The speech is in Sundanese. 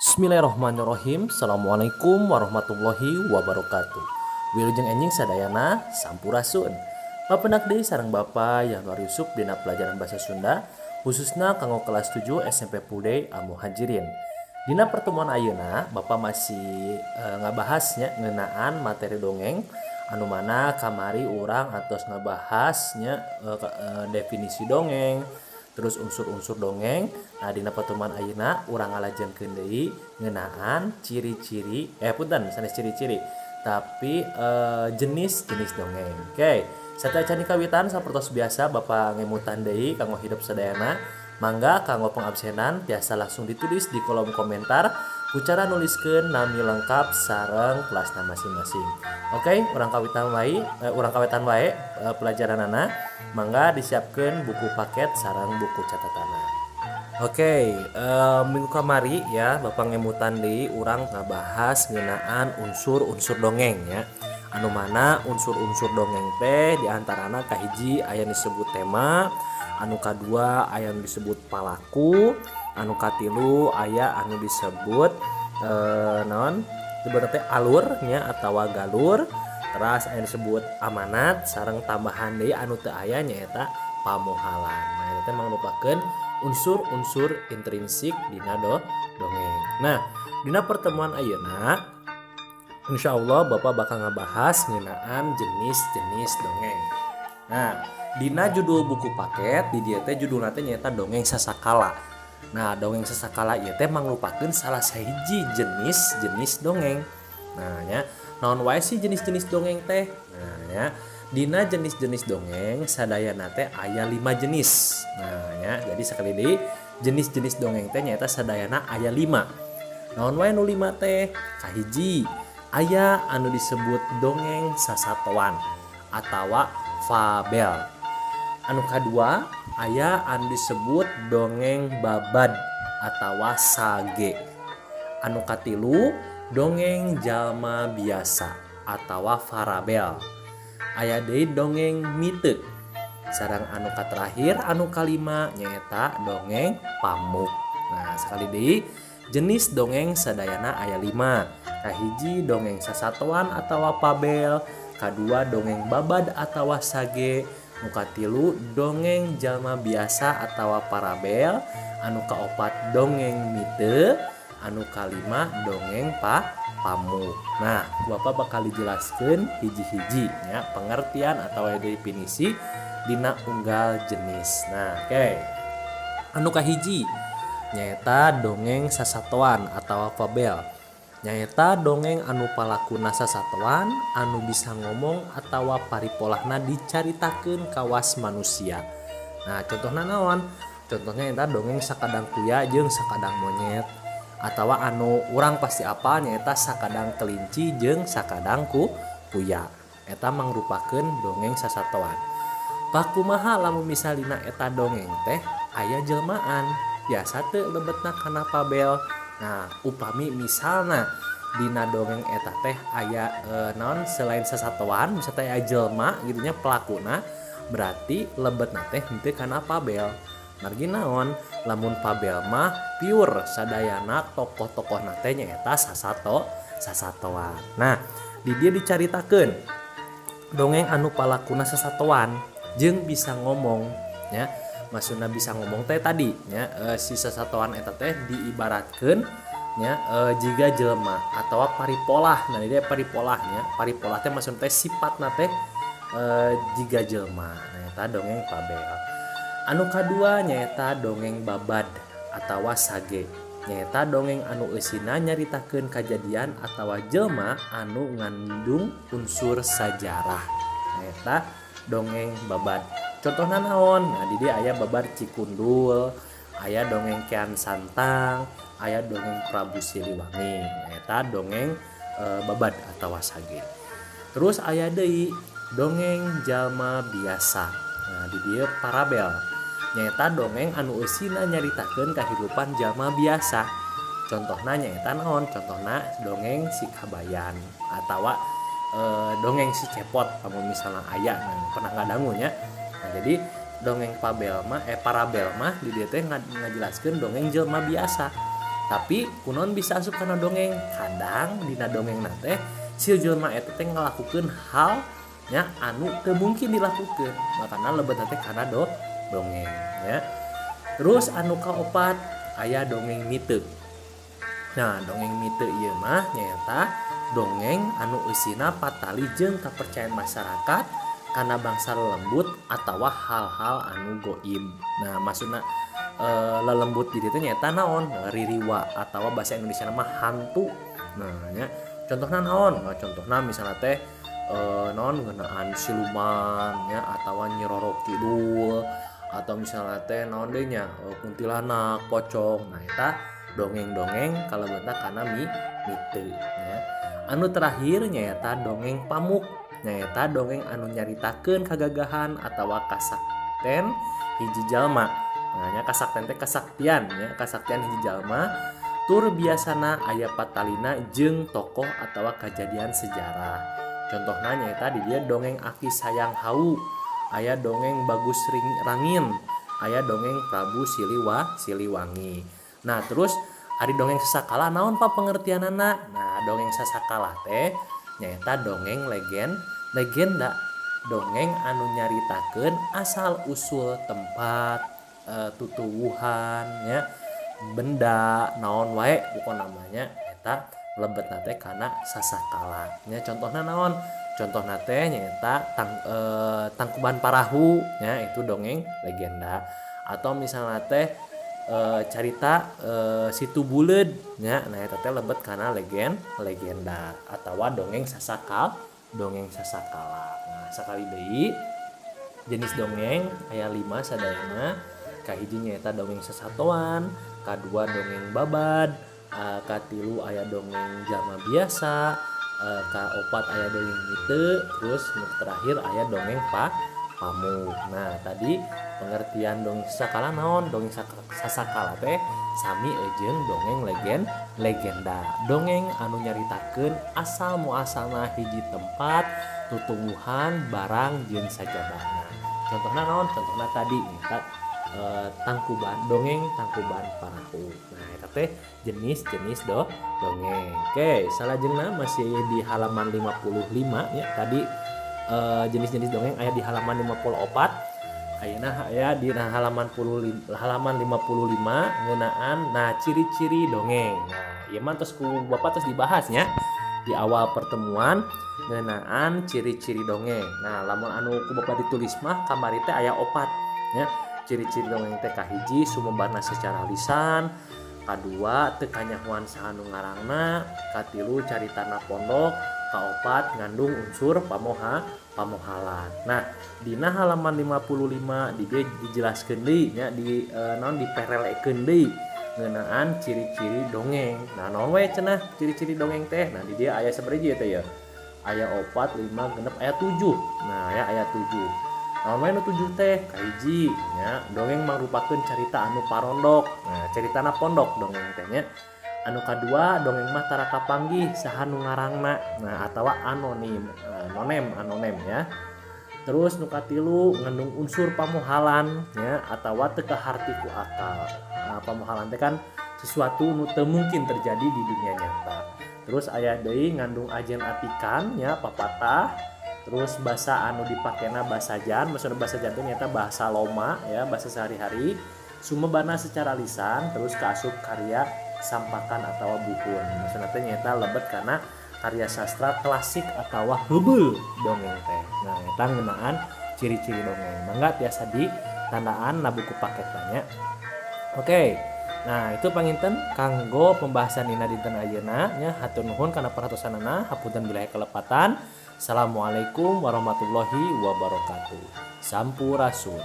Bismillahirrahmanirrahim. Assalamualaikum warahmatullahi wabarakatuh. Wilujeng enjing sadayana, sampurasun. Papendak deui sareng Bapak Yanuar Yusuf dina pelajaran bahasa Sunda, khususna kanggo kelas 7 SMP Pude Al Muhajirin. Dina pertemuan ayeuna Bapak masih ngabahasnya ngeunaan materi dongeng, anu mana kamari urang atos ngabahasnya definisi dongeng, terus unsur-unsur dongeng. Nah, dina pertemuan ayeuna urang ngalajengkeun deui ngeunaan ciri-ciri, punten, sanes ciri-ciri, tapi jenis-jenis dongeng. Oke, sateuacan kawitan, sapertos biasa Bapak ngemutan deui kanggo hidep sadayana. Mangga kanggo pengabsenan tiasa langsung ditulis di kolom komentar ku cara nuliskeun nami lengkap sareng kelasna masing-masing. Oke, urang kawitan wae pelajaranana. Mangga disiapkan buku paket sareng buku catatanana. Oke, minggu kamari ya Bapak ngemutan deui, urang ngabahas ngeunaan unsur-unsur dongeng ya. Anu mana unsur-unsur dongeng teh diantarana kahiji aya disebut tema, anu kadua aya nu disebut palaku, anu katilu aya anu disebut naon disebut teh, alurnya atau galur, terus aya disebut amanat, sareng tambahan deui anu teu aya nyaeta pamohalan. Nah, itu teh mangrupakeun unsur-unsur intrinsik dina dongeng. Nah, dina pertemuan ayeuna insya Allah Bapak bakal ngabahas ngeunaan jenis-jenis dongeng. Nah, dina judul buku paket di dieu teh judulna teh nyaeta Dongeng Sasakala. Nah, dongeng sasakala ieu teh mangrupakeun salah sahiji jenis-jenis dongeng. Nah, nya naon wae sih jenis-jenis dongeng teh? Nah, ya, dina jenis-jenis dongeng sadayana teh aya 5 jenis. Nah, ya, jadi sekali deui, jenis-jenis dongeng teh nyaeta sadayana aya 5. Naon wae nu 5 teh? Kahiji, aya anu disebut dongeng sasatoan atawa fabel. Anu kadua, aya anu disebut dongeng babad atawa sage. Anu katilu, dongeng jalma biasa atawa parabel. Aya deui dongeng mite. Sareng anu katerakhir, anu kalima, nyaeta dongeng pamuk. Nah, sekali deui, jenis dongeng sadayana aya 5. Kahiji, dongeng sasatoan atawa fabel, kadua, dongeng babad atawa sage, nu katilu, dongeng jalma biasa atawa parabel, anu kaopat, dongeng mite, anu kalima, dongeng pamuk. Nah, Bapak bakal dijelaskan hiji-hiji ya pengertian atau definisi dina unggal jenis. Nah, oke. Anu kahiji nyaeta dongeng sasatoan atau fabel. Nyaeta dongeng anu palakuna sasatoan anu bisa ngomong atawa paripolahna dicaritakeun kawas manusia. Nah, contohna naon? Contohnya eta dongeng Sakadang Kuya jeung Sakadang Monyet, atawa anu urang pasti apal nyaeta Sakadang Kelinci jeung Sakadang Kuya. Eta mangrupakeun dongeng sasatoan. Pakumaha lamun misalina eta dongeng teh aya jelmaan? Biasa teu lebetna kana fabel? Nah, upami misalna dina dongeng eta teh aya naon, selain sasatoan misalnya aya jelma gitu nya pelakuna, berarti lebetna teh henteu kana fabel. Margi naon? Lamun fabel mah pure sadayana tokoh-tokohna teh nyaeta sasatoan. Nah, di dieu dicaritakeun dongeng anu palakuna sasatoan jeung bisa ngomong ya. Maksudna bisa ngomong teh tadi nya si sasatoan eta teh diibaratkeun nya jiga jelema atau paripolah. Nah, ini paripolahnya, paripolah teh maksudna teh sifatna teh jiga jelema. Nah, eta dongeng fabel. Anu kadua nyaeta dongeng babad atawa sage. Nyaeta dongeng anu eusina nyaritakeun kajadian atawa jelema anu ngandung unsur sajarah. Nyaeta dongeng babad. Contohna naon? Nah, di dieu aya babad Cikundul, aya dongeng Kian Santang, aya dongeng Prabu Siliwangi. Eta dongeng babad atawa sage. Terus aya deui dongeng jalma biasa. Nah, di dieu parabel. Nyaeta dongeng anu eusina nyaritakeun kahirupan jalma biasa. Contohna nyaeta naon? Contohna dongeng Si Kabayan atawa dongeng Si Cepot lamun misalna aya, nah, pernah ngadangu nya. Nah, jadi dongeng fabel mah, parabel mah di dieu teh ngajelaskeun dongeng jelema biasa. Tapi kunaon bisa asup kana dongeng? Kadang dina dongeng teh si jelema eta teh ngalakukeun hal nya anu teu mungkin dilakukeun, makana lebet teh kana dongeng nya. Terus anu kaopat aya dongeng mite. Nah, dongeng mite ieu mah nyaeta dongeng anu eusina patali jeung kapercayaan masyarakat kana bangsa lelembut atawa hal-hal anu goib. Nah, maksudna lelembut di ditu nyaeta naon? Ririwa atawa bahasa Indonesia mah hantu. Nah, nya contohna naon? Nah, contohna misalnya teh naon ngeunaan siluman nya atawa Nyi Roro Kidul atau misalnya teh naon deui nya kuntilanak, pocong. Nah, eta dongeng-dongeng kalebetna kana mite nya. Anu terakhir nyaeta dongeng pamuk. Nyaeta dongeng anu nyaritakeun kagagahan atawa kasakten hiji jalma. Nah, nya kasakten teh kasaktian nya, kasaktian hiji jalma tur biasana aya patalina jeung tokoh atawa kajadian sejarah. Contohna nyaeta di dieu dongeng Aki Sayang Hau, aya dongeng Bagus Rangin, aya dongeng Prabu Siliwangi. Nah, terus ari dongeng sasakala naon Pak pengertianana? Nah, dongeng sasakala teh nyaeta dongeng legenda, dongeng anu nyaritakeun asal usul tempat, tutuwuhan nya, benda naon wae pokona namanya eta lebetna teh kana sasakala nya. Contohna naon? Contohna teh nyaeta Tangkuban Parahu nya, itu dongeng legenda. Atau misalnya teh carita Situ Buleud nya, nah eta teh lebet kana legenda atawa dongeng sasakala. Nah, sakali deui jenis dongeng aya 5 sadayana. Kahiji nyaeta dongeng sasatoan, kadua dongeng babad, katilu aya dongeng jalma biasa, kaopat aya dongeng mite, terus nu terakhir aya dongeng pamuk. Nah, tadi pengertian dongeng sasakala naon? Dongeng sasakala teh sami jeung dongeng legenda. Dongeng anu nyaritakeun asal muasalna hiji tempat, tutumbuhan, barang jeung sajabana. Contohna naon? Contohna tadi nyaeta tangkuban, dongeng Tangkuban Parahu. Nah, eta teh jenis-jenis dongeng. Oke, salajengna masih di halaman 55 ya. Tadi jenis-jenis dongeng aya di halaman 54. Ayeuna aya di halaman halaman 55 ngeunaan nah ciri-ciri dongeng. Nah, ieu mah tos ku Bapak tos dibahas nya di awal pertemuan ngeunaan ciri-ciri dongeng. Nah, lamun anu ku Bapak ditulis mah kamari teh aya 4 nya. Ciri-ciri dongeng teh kahiji sumebarna secara lisan, kadua teu kanyahoan saha nu ngarangna, katilu caritana pondok, kaopat ngandung unsur pamohalan. Nah, dina halaman 55 di dieu dijelaskeun deui nya, di naon diperelekeun deui ngeunaan ciri-ciri dongeng. Nah, naon we cenah ciri-ciri dongeng teh? Nah, di dieu aya sabaraha ieu teh ya? Aya 4, 5, 6, aya 7. Nah, ya aya 7. Naon we nu 7 teh? Kahiji nya, dongeng mangrupakeun carita anu parondok. Nah, caritana pondok dongeng teh nya. Anu kadua, dongeng mah tara kapanggih saha nu ngarangna. Nah, atawa anonim, anonem ya. Terus nu katilu ngandung unsur pamohalan ya atawa teu kaharti ku akal. Nah, pamohalan teh kan sesuatu nu teu mungkin terjadi di dunia nyata. Terus aya deui ngandung ajen atikan ya, papatah. Terus bahasa anu dipakena bahasa jan, maksudna bahasa jan teh nyaeta bahasa loma ya, bahasa sehari-hari. Sumebarna secara lisan, terus kaasup karya sampakan atawa buhun. Maksudna teh nyaeta lebet kana karya sastra klasik atawa heubeul dongeng teh. Nah, eta ngeunaan ciri-ciri dongeng. Mangga tiasa di tandaan na buku paketna nya. Oke. Nah, itu panginten kanggo pembahasan dina dinten ayeuna nya. Hatur nuhun kana perhatosanana, hapunten bilih kalepatan. Assalamualaikum warahmatullahi wabarakatuh. Sampurasun.